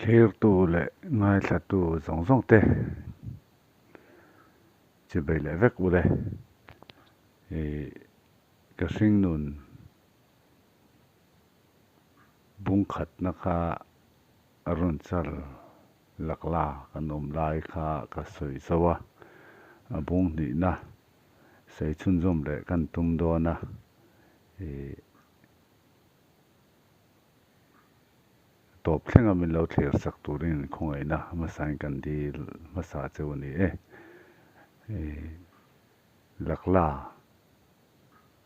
Thlirtu leh ngaithlatu zawng zawng te chibei leh vek ule ih ka hringnun bungkhatna kha a rawn chal lakla kan awm lai kha ka sawi zo a, a bung hnihna sawi chhunzawm leh kan tum dawn a ih. Tawp thlenga min lo thlir sak turin khawngaihna hmasain kan dil hmasa cheu a ni e. Lakla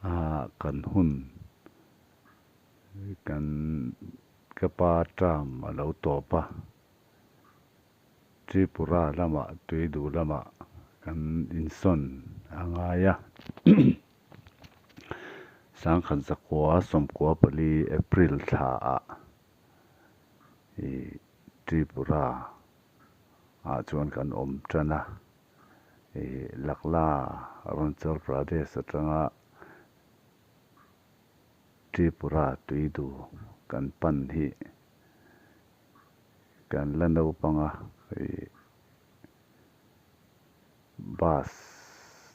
a kan hun kan ka pa term a lo tawp a, Tripura lamah Tuidu lamah kan insawn a ngai a. Sangkhat zakua 94 April thla ah ih Tripura ah chuan kan awm tan a, ih Lakla Arunachal Pradesh atanga Tripura Tuidu kan pan hi kan la naupang a ih Bus,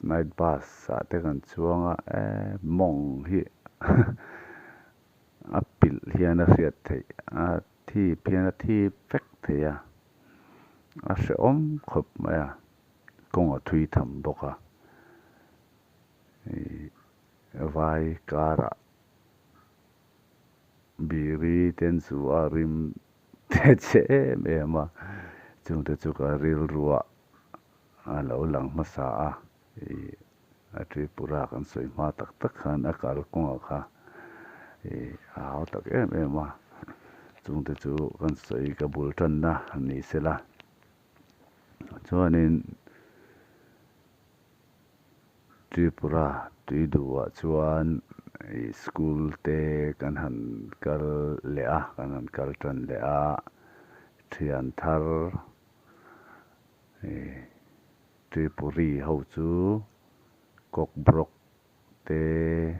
night bus ah te kan chuang a, eh mawng hi a pilh hian a hriat theih a, thip hian a thip vek thei a, a hrehawm khawp mai a, kawng a thui tham bawk a, ih vai karah biri te an chu a rim te che em em a, chungte chu ka rilruah a lo lang hmasa a, ih a Tripura kan sawi hma tak tak khan a kal kawngah kha ih a hau tak em em a, chungte chu kan sawi ka bul tanna ni sela chuanin Tripura tui duhah chuan ih school te kan han kal leh a, kan han kal tan leh a, thian thar Tripuri ho chu Kokbrok te,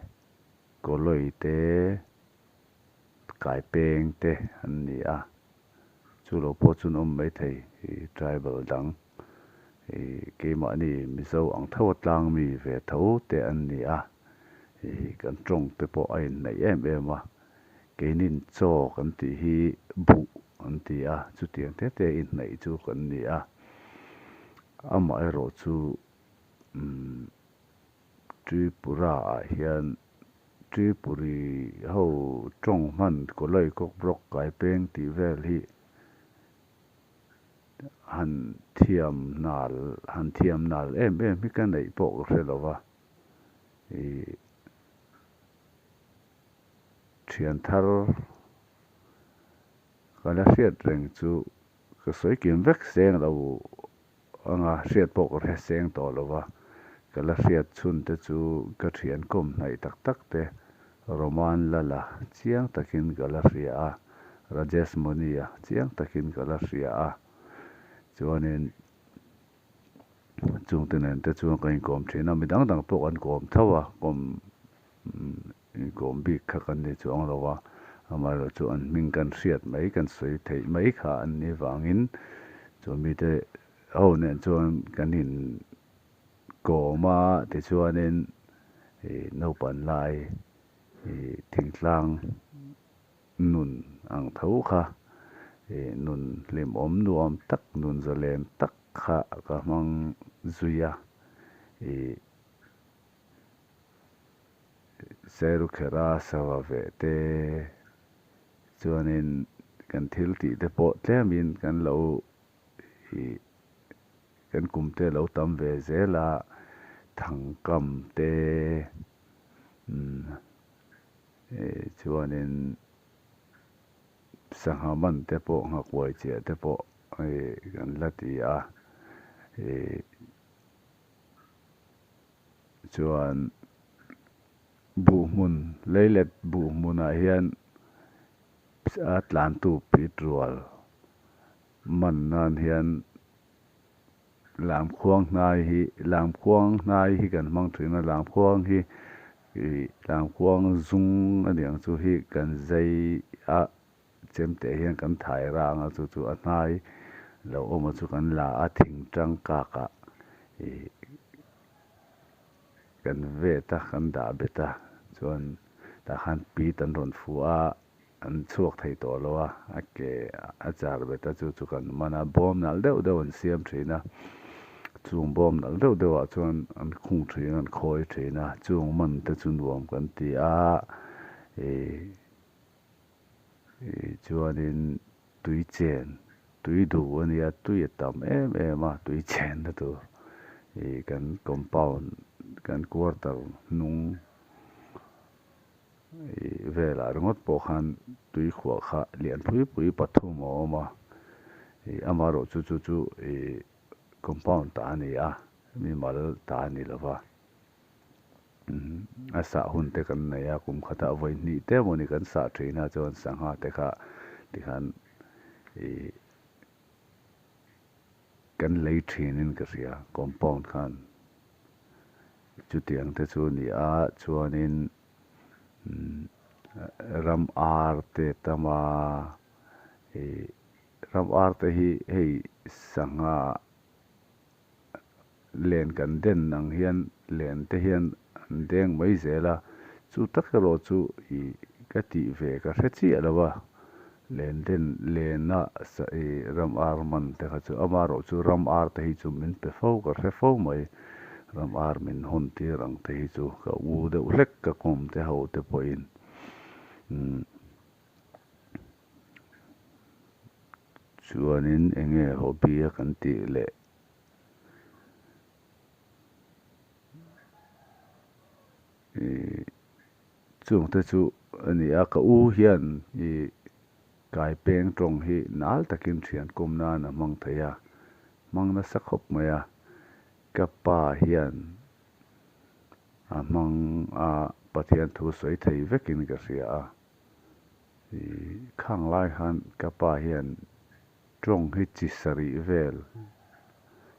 Koloi te, Kaipeng te an ni a, chu lo pawh chu an awm maithei tribal dang keimahni Mizo ang tho a tlang mi ve tho te an ni a, kan tawng te pawh a inhnaih em em a. Keinin chaw kan tih hi buh an ti a, chutiang te te inhnaih chu kan ni a. Amaherawh chu umm Tripura ah hian Tripuri ho tawng hman Koloi Kokbrok Kaipeng tih vel hi han thiam nal han thiam nal em em hi ka neih pawh ka hre lo va ih. Thian thar ka la hriat reng chu ka sawi kim vek seng lo anga hriat pawh ka hre seng tawh lo va, ka la hriat chhun te chu ka thian kawm hnaih tak tak te Roman Lala chiang takin ka la hria a, Rajesh Moni-a chiang takin ka la hria a, chuanin chungte nen te chuan ka inkawm thin a, midang dang pawh kan kawm tho a, kawm Inkawm bik kha kan ni chuang lo a, amaherawh chu an hming kan hriat mai, kan sawi theih mai kha an nih vangin chu mite ho nen chuan kan inkawm a, tichuanin ih naupan lai ih thingtlang nun ang tho kha ih nun hlimawm nuam tak, nun zalen tak kha ka hmang zui a, ih. Sairukhera sava veh te chuanin kan thil tih te pawh tlemin kan lo ih kan kum te lo tam ve zel a, thangkam te umm chuanin sangha man te pawh nghakuai chiah te pawh ih kan la ti a ih. Chuan buh hmun leilet buh hmunah hian a tlantu pit rual man nan hian lamkhuang hnai hi lamkhuang hnai hi kan hmang thin a lamkhuang hi ih lamkhuang zung a niang chu hi kan zai a. Chemte hian kan thai rang a, chu chu a hnai lo awm a chu kan la a, thing tangkak ah ih kan vet a, kan dah bet a, chuan tah khan pit an rawn fuh a, an chhuak thei tawh lo a, a ke a char bet a, chu chu kan man a, bawm nalh deuh deuh an siam thin a, chung bawm nalh deuh deuh ah chuan an khung thin a, an khawi thin a, chung man te chu nuam kan ti a, ih. Ih chuanin tui chen, tui duh a nia, tui a tam em em a, tui chenna tur ih kan compound, kan quarter hnung ih velah ringawt pawh khan tui khuah kha lian pui pui pathum a awm a, ih amaherawh chu chu chu ih compound ta a ni a, mimal ta a ni lova. A sah hun te kan nei a, kum khatah vawi hnih te mawni kan sah thin a, chuan sangha te kha tikhan ih kan lei thinin ka hria compound khan chutiang te chu a ni a, chuanin ram ar te tam a, ih ram ar te hi hei sangha Len kan den ang hian len te hian an deng mai zel a, chu tak erawh chu i ka tih ve ka hre chiah lo a, len den lena i ram ar man te kha chu amaherawh chu ram ar te hi chu min pe fo ka hre fo mai, ram ar min hawn tir ang te hi chu ka u deuh hlek ka kawm te ho te pawhin umm chuanin eng nge hobby a kan tih leh. Ih chung te chu a ni a ka u hian ih kai peng tawng hi nal takin thian kawm nan a hmang thei a hmang nasa khawp mai a ka pa hian a hmang a Pathian thu sawi thei vekin ka hria a ih khang lai khan ka pa hian. Tawng hi chi sarih vel,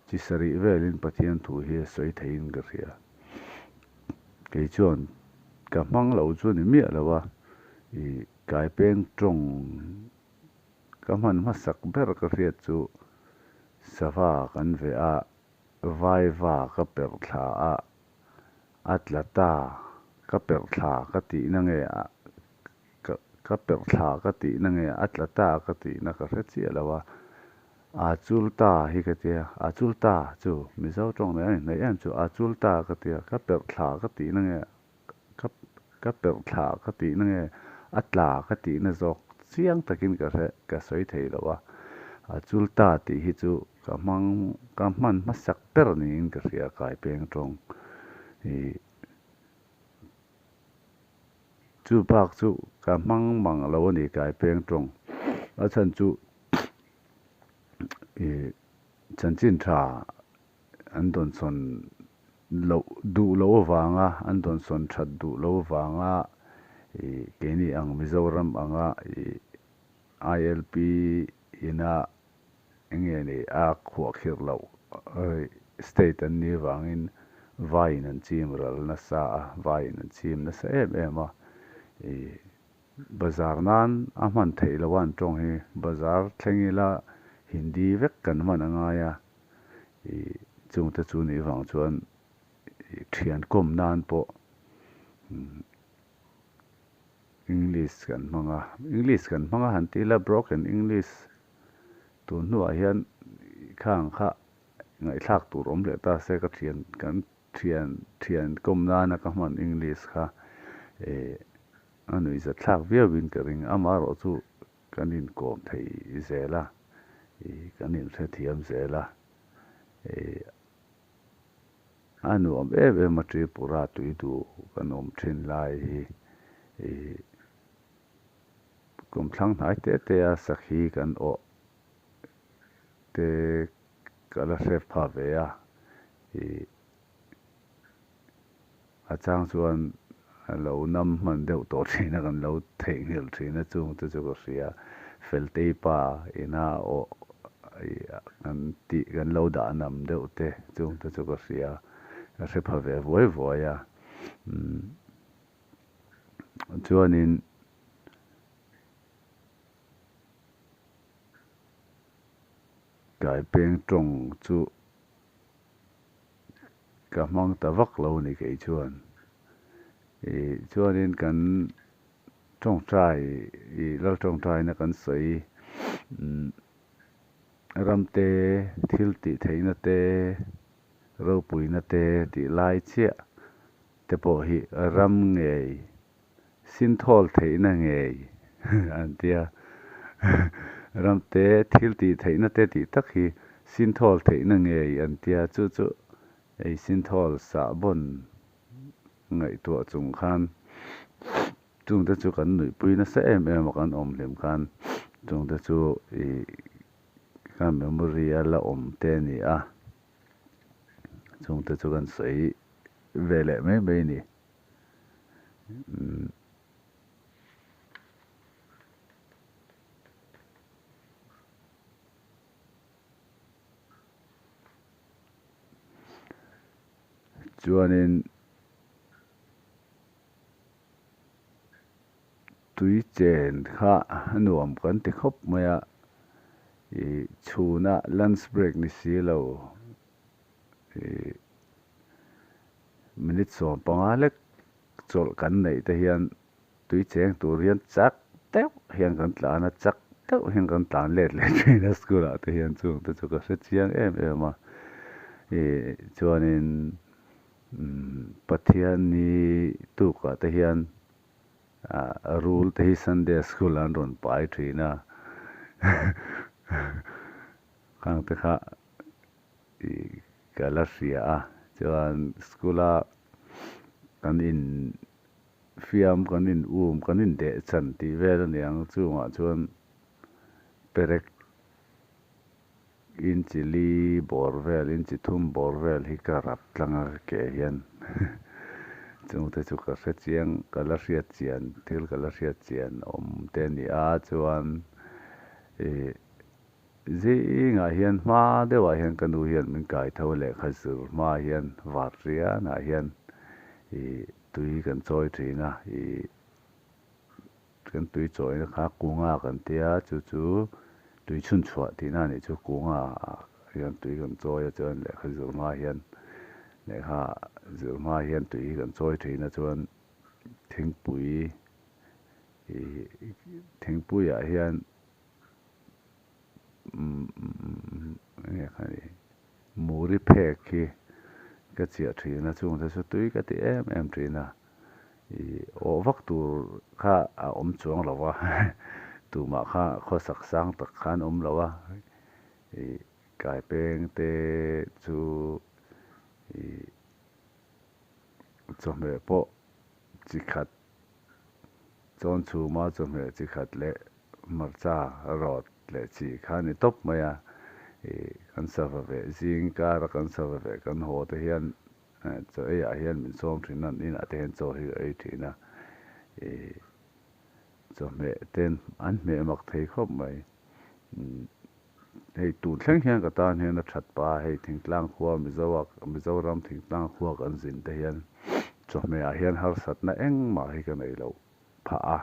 chi sarih velin Pathian thu hi a sawi theiin ka hria. Kei chuan ka hmang lo chu ni miah lo a, ih kaipeng tawng ka hman hmasak ber ka hriat chu sava kan veh a, vaiva ka perh thla a, a tla ta ka perh thla ka tihna nge a Ka ka perh thla ka tihna nge a tla ta ka tihna ka hre chiah lo a, aa chul ta hi ka tia, aa chul ta chu Mizo tawng nen a inhnaih em chu, aa chul ta ka tia, ka perh thla ka tihna nge ka ka perh thla ka tihna nge a tla ka tihna zawk chiang takin ka hre ka sawi thei lo a, aa chul ta tih hi chu ka hmang ka hman hmasak ber niin ka hria kaipeng tawng ih. Chu bak chu ka hmang mang lo a ni kai peng tawng. A chhan chu ih chanchin tha an dawnsawn loh duh loh avanga an dawnsawn that duh loh avanga ih keini ang Mizoram anga ih ILP ina eng nge ni a khuahkhirh loh state an nih avangin vaiin an chim ral nasa a, vaiin an chim nasa em em a, ih bazar nan a hman theih loh a an tawng hi, bazar thleng ila Hindi vek kan hman a ngai a, ih chungte chu nih vang chuan ih thian kawm nan pawh English kan hmang a, English kan hmang a han ti ila broken English tun hnuah hian khang kha ngaihthlak tur awm leh ta se ka thian kan thian thian kawm nana ka hman English kha eh a nuihzat thlak viauin ka ring amaherawh chu kan inkawm thei zel a ih kan inhrethiam zel a eh. A nuam em em a Tripura tui duh kan awm thin lai hi ih kum thlang hnai te te a sakhi kan awh te ka la hre pha ve a ih A chang chuan a lo nam hman deuh tawh thin a, kan lo theihnghilh thin a, chung te chu ka hria. Feltei pa ina awh kan tih kan lo dah nam deuh te chung te chu ka hria, ka hre pha ve vuai vuai a. Chuanin. Kaipeng tawng chu ka hmang ta vak lo a ni kei chuan. Ih chuanin kan tawngtai ih lal tawngtaina kan sawi umm ram te thil tih theihna te ropuina te tih lai chiah te pawh hi ram ngei Sinthawl theihna ngei an tia. Ramte thil tih theihna te tih tak hi sinthawl theihna ngei an tia. Chu chu ei sinthawl sahbawn ngaihtuah chung khan chungte chu kan nuihpui nasa em em a kan awm hlim khan chungte chu ih ka memory a la awm te a ni a. Chungte chu kan sawi ve leh mai mai a ni. Chuanin tui chen kha a nuam kan ti khawp mai a, ih chhuna lunch break ni si lo ih. Minute 15 lek chawlh kan neih te hian tui cheng tur hian chak deuh hian kan tlan a, chak deuh hian kan tlan let leh thin a school ah te hian chung te chu ka hre chiang em em a. Ih chuanin umm Pathianni tukah te hian ah rul te hi Sunday school ah an rawn pai thin a khang te kha ih ka la hria a, chuan school a kan in fiam kan in um kan in deh chan tih vel a niang chungah chuan perek inchi li bawr vel inchi thum bawr vel hi ka rap tlang a ka ke hian chungte chu ka hre chiang ka la hriat chian thil ka la hriat chian awm te a ni a chuan ih. Zingah hian hma deuhah hian ka nu hian min kai tho lehkha zir hma hian Vartianah hian ih tui kan chawi thin a, ih kan tui chawina kha kunga kan tia chu chu tui chhun chhuah tihna a nih chu kunga ah hian tui kan chawi a chuan lehkha zir hma hian lehkha zir hma hian tui hi kan chawi thin a chuan thingpui ih thingpuiah hian. Muri phek hi ka chiah thin a chungte chu tui ka ti em em thin a ih awh vak tur kha a awm chuang lo va tumah kha khawsak sang tak khan awm lo a ih kaipeng te chu ih chawhmeh pawh chi khat. Chawn chhuma chawhmeh chi khat leh hmarcha rawt leh chi kha a ni tawp mai a, ih kan sava veh zing kara kan sava veh kan haw te hian chaw ei ah hian min sawm thin a, an inah te hian chaw hi ka ei thin a, ih chawhmeh ten an hmeh mak thei khawp mai. Hei tun thleng hian ka tan hian a that pa a, hei thingtlang khua Mizoa Mizoram thingtlang khua kan zin te hian chawhmeh ah hian harsatna engmah hi ka nei loh phah a,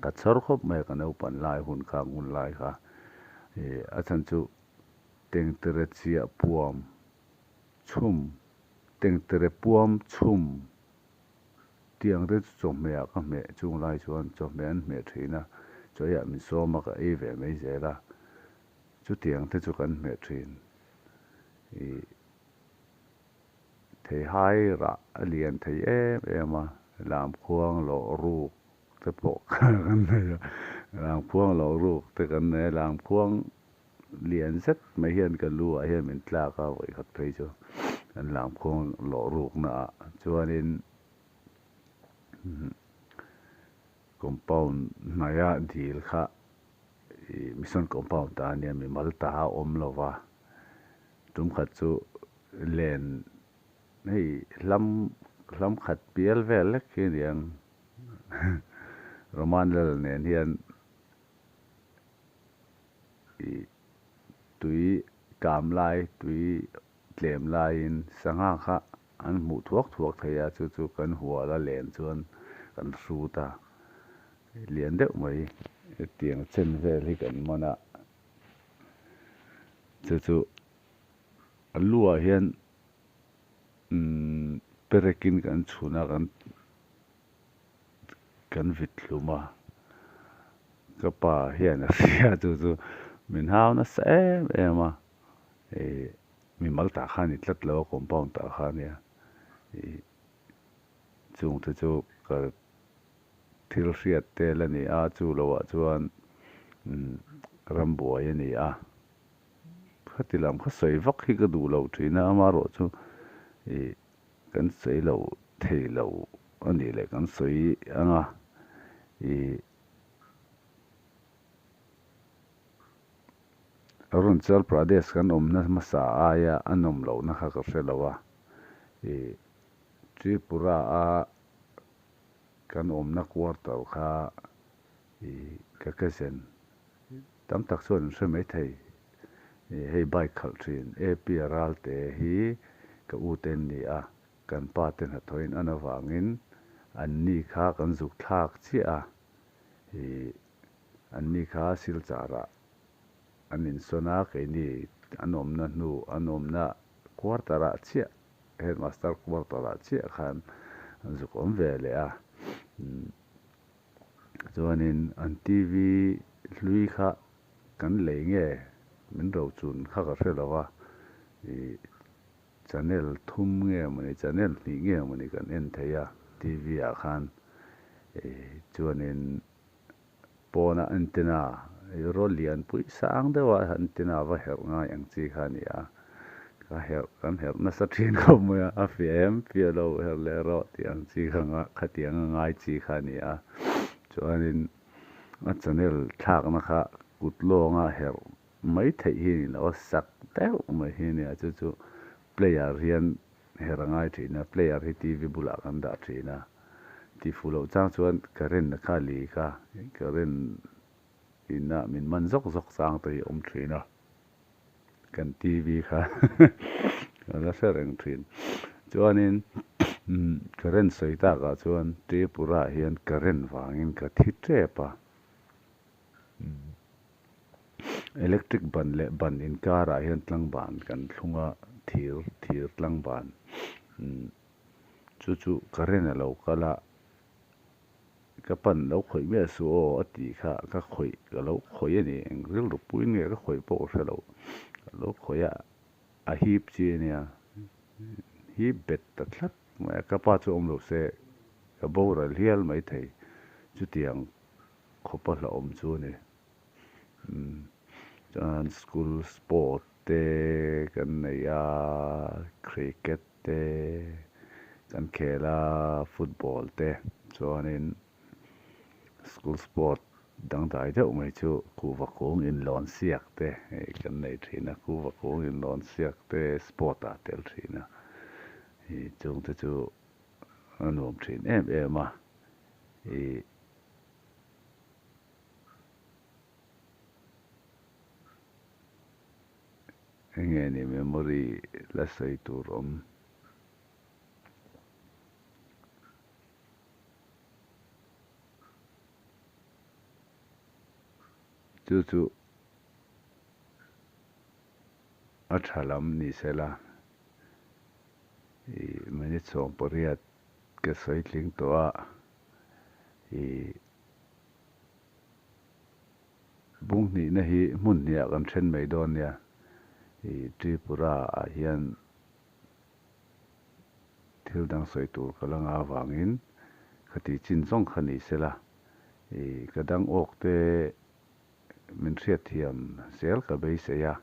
ka chhawr khawp mai a ka naupan lai hun kha ngun lai kha ih a chhan chu tengtere chiah puam chhum tengtere puam chhum Tiang te chu chawhmeh ah ka hmeh chung lai chuan chawhmeh an hmeh thin a, chawiah min sawm a ka ei ve mai zel a, chutiang te chu kan hmeh thin. Ih theihai rah a lian thei em em a, lamkhuang lawh ruk te pawh kan nei a, lamkhuang lawh ruk te kan nei a, lamkhuang lian zet mai hian ka lu ah hian min tlak a vawikhat phei chu kan lamkhuang lawh rukna ah chuanin compound hnaia dil kha ih mission compound ta ania mimal ta a awm lo va tum khat chu len hei hlam hlam khat pial vel lek hi a niang Roman lal nen hian. Ih tui kam lai, tui tlem laiin sangha kha an hmuh thuak thuak thei a, chu chu kan hual a len chuan kan hrut a, lian deuh mai hetiang chen vel hi kan man a. Chu chu a lu ah hian umm perekin kan chhun a kan kan vit hlum a ka pa hian a hria chu chu min hau nasa em em a ih mimal tah kha a ni tlat lo a compound tah kha a nia ih chung te chu ka thil hriat tel a ni a chu lo ah chuan umm rambuai a ni a khati lam kha sawi vak hi ka duh lo thin a amaherawh chu ih kan sawi lo thei lo a nih leh kan sawi ang a ih Arunachal Pradesh kan awmna hmasa aia a nawm lohna kha ka hre lo a ih Tripura a kan awmna quarter kha ih ka cousin tam tak chuan an hre mai thei. Ih hei bike khalh thin AP Ralte hi ka u te an ni a, kan pa te hnathawhin an avangin an ni kha kan zuk thlak chiah a, ih an ni kha Silchar ah an insawn a, keini an awmna hnu an awmna quarter ah chiah headmaster quarter ah chiah khan an zuk awm ve leh a. Chuanin an TV hlui kha kan lei nge min rochun kha ka hre lo a, ih channel thum nge mawni channel hnih nge mawni kan en thei a TV ah khan ih chuanin pawna antenna ih rawl lian pui sang deuh a antenna va herh ngai ang chi kha a ni a, ka herh kan herh nasa thin khawp mai a, a fiah em fiah lo herh leh rawh tih ang chi kha khatiang a ngai chi kha a ni a, chuanin a channel thlakna kha kut lawnga herh mai theih hi a ni lo a, sak deuh mai hi a ni a, chu chu player hian herh a ngai thin a, player hi TV bulah kan dah thin a, tihfuh loh chang chuan current a kha lik a, current ina min man zawk zawk chang te hi a awm thin a. Kan TV kha ka la hre reng thin. Chuanin current sawi takah chuan Tripura ah hian current vangin ka thi tep a. Electric ban leh ban inkarah hian tlangban kan thlung a, thir thir tlangban. Chu chu current a lo kal a. Ka pan lo khawih miah suh aw a tih kha ka khawih ka lo khawih a ni eng rilru puiin nge ka khawih pawh ka hre lo ka lo khawih a a hip chi a nia hip bet ta tlat mai a ka pa chu awm lo se ka boral hial mai thei chutiang khawpa hlauhawm chu a ni umm chuan school sport te kan nei a cricket te kan khel a football te chuanin school sport dangdai deuh mai chu kuhva kung inlawn siak te hei kan nei thin a kuhva kung inlawn siak te sport ah tel thin a ih chung te chu a nuam thin em em a ih. Enge ni memory la sawi tur awm. Chu chu a tha lam ni sela ih minute 18 ka sawi tling tawh a ih. Bung hnihna hi hmun hniah kan then mai dawn nia. Ih Tripura ah hian thil dang sawi tur ka la nga avangin khati chin zawng kha ni sela. Ih ka dang awk te min hriatthiam zel ka beisei a,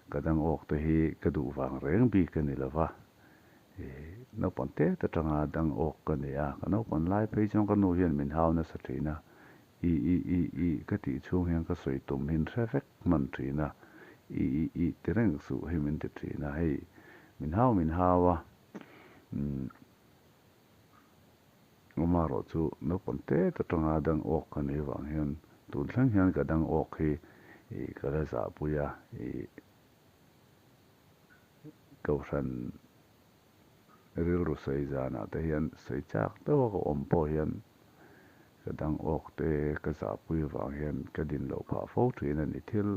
ka dang awk te hi ka duh vang reng bik a ni lova. Ih naupang tet atanga dang awk ka ni a, ka naupang lai phei chuan ka nu hian min hau nasa thin a. I i i i ka tih chhung hian ka sawi tum hin hre vek hman thin a, i i i ti reng suh hi min ti thin a, hei min hau min hau a, umm amaherawh chu naupang tet atanga dang awk ka nei vang hian tun thleng hian ka dang awk hi i ka la zahpui a, i kohhran Rilru sawi zanah te hian sawi chak deuh a ka awm pawh hian ka dang awk te ka zahpui vang hian ka din loh phah fo thin a ni. Thil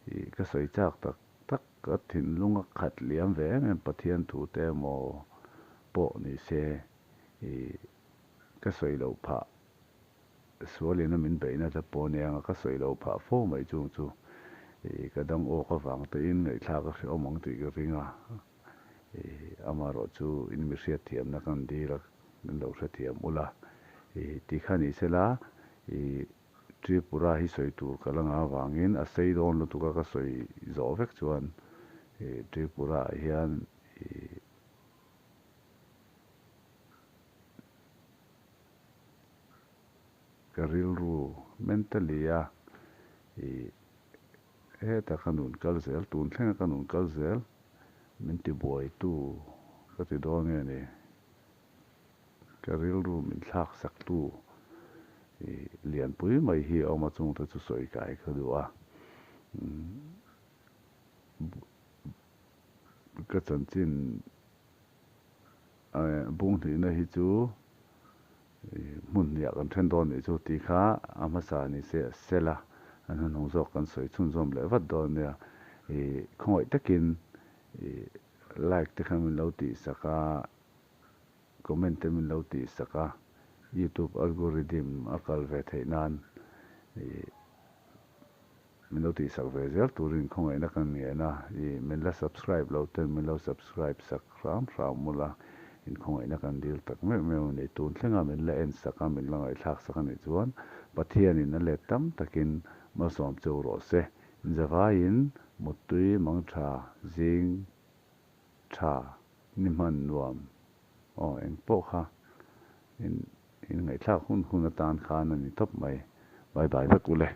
ih ka sawi chak tak tak Ka thinlunga khat liam ve em em Pathian thu te emaw pawh ni se ih ka sawi loh phah sualin a min beihna te pawh nia anga ka sawi loh phah fo mai chung chu ih ka dang awk avang te in ngaihthlak a hrehawm ang tih ka ring a ih amaherawh chu in mi hriatthiamna kan dil a min lo hrethiam ula ih ti kha ni sela ih Tripura hi sawi tur ka la nga avangin a sei dawn lutuk a ka sawi zawh vek chuan ih Tripura ah hian ih ka rilru mentally a ih heta ka nun kal zel tun thlenga ka nun kal zel min ti buaitu ka ti dawn nge ni. Ka rilru min thlak sak tu i lianpui mai hi a awm a chungte chu sawi kai ka duh a. Ka chanchin bung hnihna hi chu hmun hniah kan then dawn nih chu tih kha a hmasa ni se a sel a, a hnuhnung zawk kan sawi chhunzawm leh vat dawn nia. I khawngaih takin i like te kha min lo tihsak a. Comment te min lo tih sak a, youtube algorithm a kal ve theih nan ih min lo tih sak ve zel turin khawngaihna kan ngen a, ih min la subscribe lo ten min lo subscribe sak hram hram ula, in khawngaihna kan dil tak meuh meuh a ni. Tun thlenga min la en sak a, min la ngaihthlak sak a nih chuan Pathianin a let tam takin malsawm cheu rawh se. Inzavaiin Muttui Mangtha zing tha ni hman nuam aw eng pawh kha in in ngaihthlak hun hun atan khan a ni tawp mai. Bye bye vek u le.